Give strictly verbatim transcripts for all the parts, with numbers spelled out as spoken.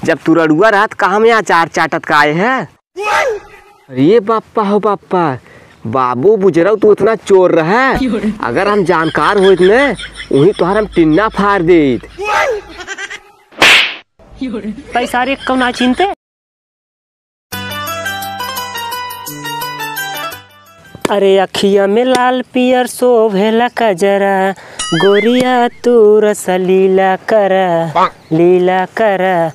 जब तू रड़ुआ रहत, कहाँ में अचार चाटत का आए है? अरे बप्पा हो बप्पा, बाबू बुजरऊ तू इतना चोर रहे। अगर हम जानकार होइत न, उही तोहर हम टिन्ना फाड़ देइत। तै सारे कौन आ चिन्हते? अरे अखिया में लाल पियर शोभेला कजरा, गोरिया तू रस लीला करा, लीला करा,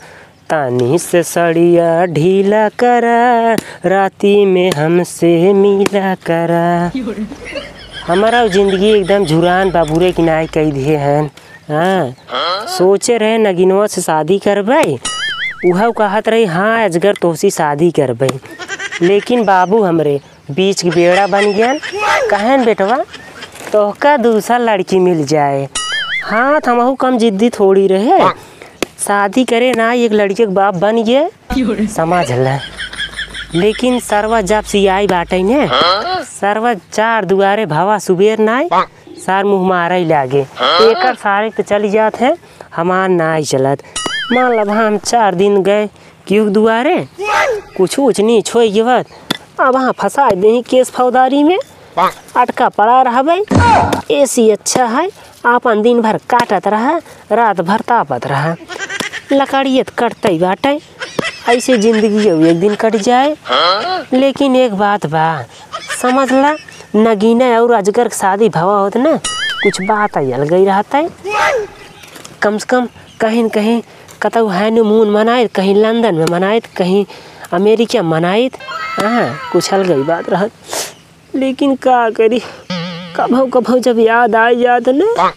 तानी से सड़िया ढीला करा, राती में हमसे मिला करा। हमारा जिंदगी एकदम झुरान बाबूरे किनारे कई दिए हैं। हाँ, सोचे रहे नगिनवा से शादी करबै, उहउ कहत रही, "हाँ अजगर, तोहसी शादी करबै।" लेकिन बाबू हमरे बीच के बेड़ा बन गयन। कहेन, "बेटवा, तोहका दूसर लड़की मिल जाए।" हाँ, त हमहू कम जिद्दी थोड़ी रहे, शादी करे ना एक लड़के के बाप बन गए, समझ ले। लेकिन सरवा जब से आई बाटै ने, सरवा चार दुआरे भवा सुबेर नाई, सार मुँह मारै लागे। एकर सारे त चली जात है, हमार नाई चलत। मान लब हम चार दिन गए केहू के दुआरे, कुछ ऊँच नीच होइ गवत, अब हाँ फँसाइ देही केस फौदारी में, अटका पड़ा रहबै। एसी अच्छा है, आपन दिन भर काटत रहा, रात भर तापत रहा। लकड़िए त कटतै बाटै, ऐसे जिंदगी अब एक दिन कट जाए। लेकिन एक बात बा, समझ ला, नगीना और अजगर के शादी भवा होत ना, कुछ बात ही अलग ही रहत है। कम से कम कहीं न कहीं कतौ honeymoon मनाइत, कहीं लंदन में मनाइत, कहीं अमेरिका में मनाइत। हाँ, कुछ अलग ही बात रहत। लेकिन का करी, कभौ कभौ जब याद आ जात ना,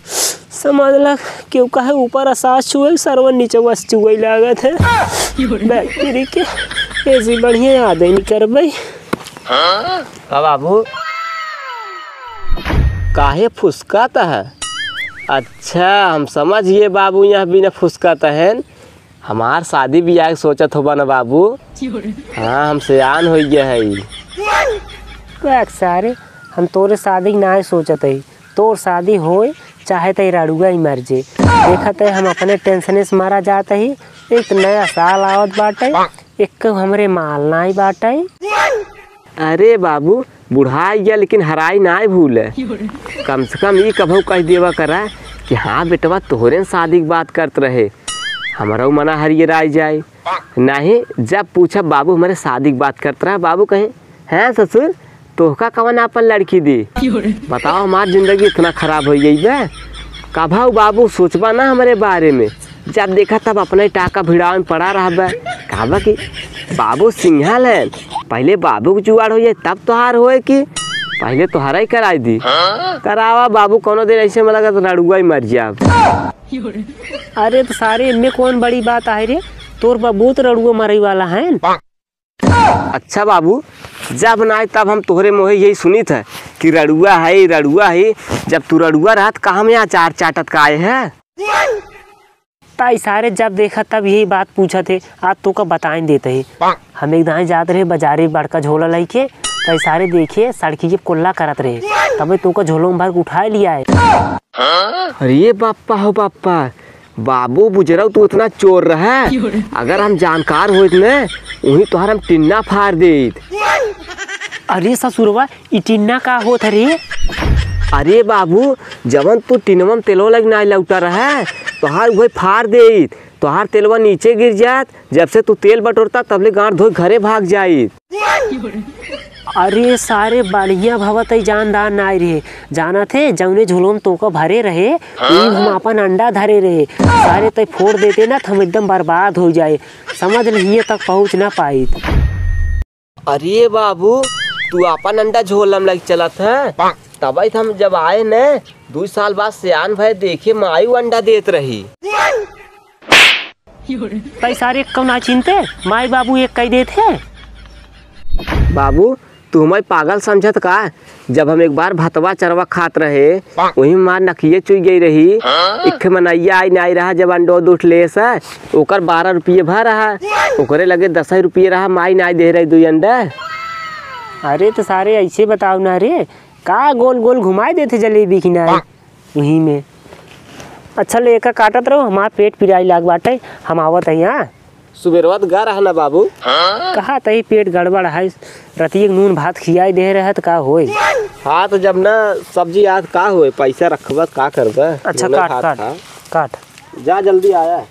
समझ ला, केहू कहे ऊपर असास चुए, सरवन नीचे वस चुए लागत है। बैक्टीरी के ऐसी बढ़िया याद ही नहीं करबै। का बाबू, काहे फुसकत है? अच्छा, हम समझ गए बाबू, यहाँ बिना फुसकत है। हमार शादी बियाह के सोचत होबा न बाबू? हाँ, हम सयान होइ गए हई। देख सारे, हम तोरे शादी के नाय सोचत हई। तोर शादी होए, चाहे तै रड़ुआ ही मर जे। देखत है, हम अपने टेंशने से मरा जात ही। एक त नया साल आवत बाटै, एक हमरे माल नाय बाटै। अरे बाबू, बुढ़ाइ गया लेकिन हराई नाय भूले। कम से कम ई कभौ कह देवा करा कि हाँ बेटवा, तोहरे न शादी के बात करत रहे, हमरौ मना हरियर आइ जाए। नाहीं, जब पूछब बाबू हमरे शादी के बात करत रहा, बाबू कहे, "हैं ससुर, तोहका कवन आपन लड़की दी?" बताओ, हमार जिंदगी इतना खराब होइ गई बे। कभौ बाबू सोचबा ना हमरे बारे में, जब देखा तब अपने टाका भिड़ावे में पड़ा रहबे। कहबा कि बाबू सिंघल है, पहिले बाबू के जुआड़ होइ जाए तब तोहार होए कि पहिले तोहरा ही कराई दी। करावा बाबू, कौनो दिन ऐसे में लगा तो रड़ुआ ही मर जाब। अरे त सारे, इनमें कौन बड़ी बात आए रे? तोर बाबू त रड़ुआ मरई वाला है। अच्छा बाबू, जब ना आए तब हम तोहरे मुँहे यही सुनित है कि रड़ुआ है, रड़ुआ है। जब तू रड़ुआ रहत, कहाँ में अचार चाटत का आए है? ताई सारे जब देखा तब यही बात पूछत है, आज तोका बताइन देत है। हम एक दाएं जात रहे बाजारे बड़का झोला लइके, ताई सारे देखे सड़की के कुल्ला करत रहे, तबे तोका झोलो में भर के उठाए लिया है। अरे बाप्पा हो बाप्पा, बाबू बुजरऊ तू इतना चोर रहे, अगर हम जानकार होइत न, उही तोहर हम टिन्ना फाड़ देइत। अरे ससुरवा, ई टिन्ना का होत है रे? अरे बाबू, जवन तू टिनवा में तेलवा लग नाई लौटा रहे, तोहार उहे फाड़ देइत। तोहार तेलवा नीचे गिर जात, जब से तू तेल बटोरता, तबले गांठ धोए घरे भाग जाइत। अरे सारे, बढ़िया भवा तई जानदार नाई रहे। जानत है, जौने झोलो में तोका भरे रहे, हाँ? उही में हम आपन अंडा धरे रहे। सारे तई फोड़ देते ना, त हम एकदम बर्बाद हो जाए। समझ ले, हिये तक पहुँच ना पाइत। अरे बाबू, तू आपन अंडा झोला में लग चलत है। तबे त हम जब आए न, दू साल बाद सियान भए देखे, माई अंडा देत रही। तई सारे कौन आ चिन्हते, माई बाबू एक कई देत है। बाबू, तू हमें पागल समझत का? जब हम एक बार भतवा चरवा खात रहे, वही में हमार नकिये चुई गई रही। एक मनैया आई नाई रहा, जब अंडो दूठ ले सा, ओकर बारह रुपये भा रहा, ओकरे लगे दस ही रुपये रहा, माई नाई दे रही दुई अंडा। अरे त सारे ऐसे बताओ ना रे, का गोल गोल घुमाई देते जलेबी की नाई? वही में। अच्छा ले, एका काटत रहो, हमार पेट पिराई लाग बाटे, हम आवत है यहाँ। सुबेरवा त गा रहा ना बाबू। कहा तही पेट गड़बड़ है, रतिये के नून भात खियाई दे रहे त का होई? हाँ, तो जब ना सब्जी आत का होई, पैसा रखबा त का करबा? अच्छा, नूने काट, भात काट, खा। काट। जा जल्दी आया।